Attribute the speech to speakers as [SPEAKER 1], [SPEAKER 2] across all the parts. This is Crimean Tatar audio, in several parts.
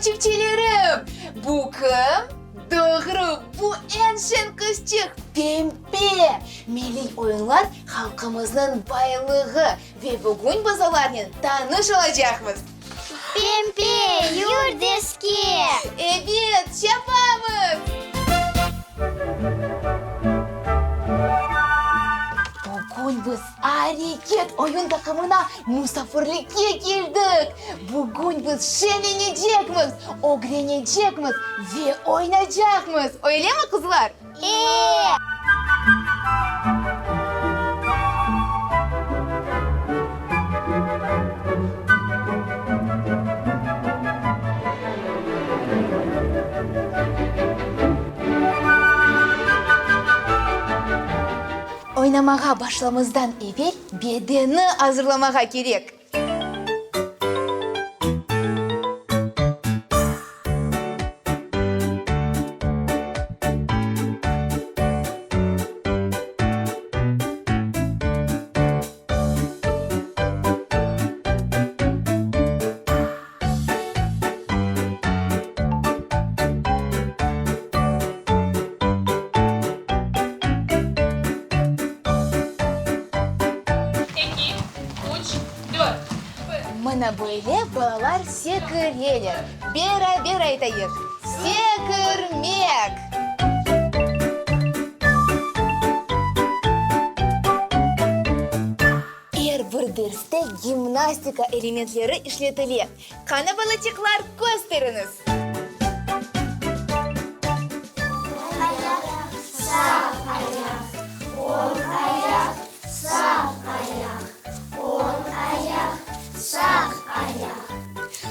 [SPEAKER 1] çipçelerim! Bu kim? Doğru, bu eñ şeñ qızçıq, Pempe! Milliy oyunlar halqımıznıñ baylığı ve bugün biz olarnen tanış olacaqmız.
[SPEAKER 2] Pempe, yür derske!
[SPEAKER 1] Ebet, çapamız! Bugün biz Areket oyun taqımına musafirlikke keldik. Bugün biz şeñlenecekmiz, ögrenecekmiz ve oynacaqmız. Öylemi, qızlar?
[SPEAKER 2] E!
[SPEAKER 1] Oynamağa başlamızdan evel bedenni azırlamağa kerek.
[SPEAKER 3] Eki, üç, dört. Bir.
[SPEAKER 1] Mına böyle balalar sekireler. Beraber aytayıq, Sekirmek! Er bir derste gimnastika elementleri işletile. Qani, balaçıqlar, kösteriñiz!
[SPEAKER 2] Oñ ayaq, sağ ayaq, oñ ayaq, sağ ayaq, oñ ayaq, sağ ayaq.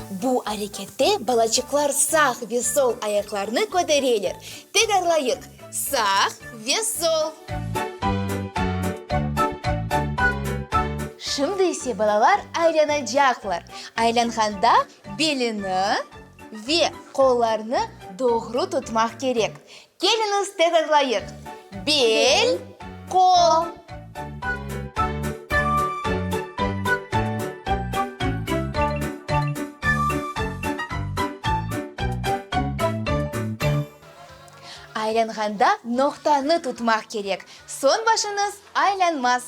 [SPEAKER 1] Bu arekette balaçıqlar sağ ve sol ayaqlarını kötereler. Tekrarlayıq, sağ ve sol. Şimdi ise balalar aylanacaqlar. Aylanğanda belini ve qollarını doğru tutmaq kerek. Keliñiz, tekrarlayıq, bel, qol. Aylanğanda noqtanı tutmaq kerek, soñ başıñız aylanmaz.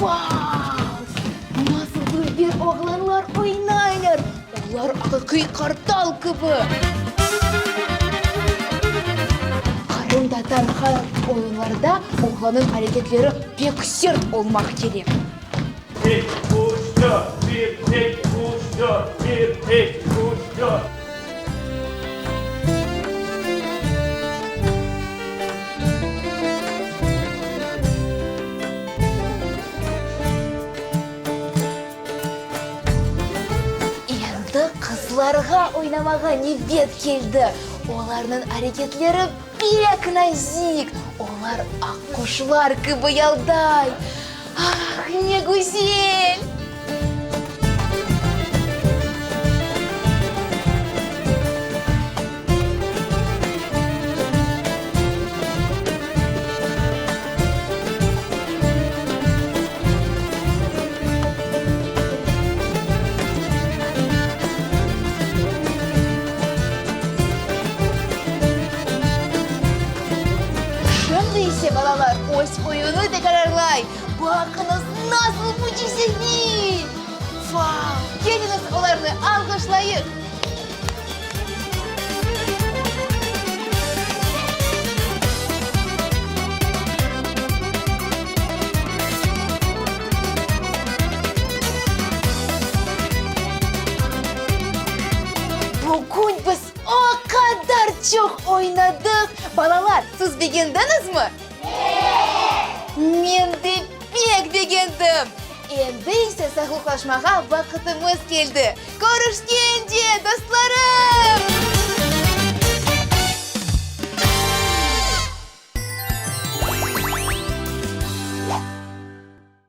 [SPEAKER 1] Vau! Nasıl dülber oğlanlar oynaylar! Olar aqiqiy qartal kibi! Qırımtatar halq oyunlarında oğlannıñ areketleri pek sert olmaq kerek.
[SPEAKER 4] Eki, üç, dört, bir, eki, üç, dört, bir, eki, üç, dört.
[SPEAKER 1] Endi qızlarğa oynamağa nevbet keldi. Olarnıñ areketleri pek nazik, olar aqquşlar kibi yalday. Ah, ne güzel! Şimdi ise balalar öz oyunı tekrarlay. Baqıñız, nasıl mücizeviy! Vau! Keliñiz, olarnı alğışlayıq! Bugün biz o qadar çoq oynadıq! Balalar, siz begendiñizmi? E-e-et! Men de pek begendim! Endi ise sağlıqlaşmağa vaqıtımız keldi. Körüşkence, dostlarım!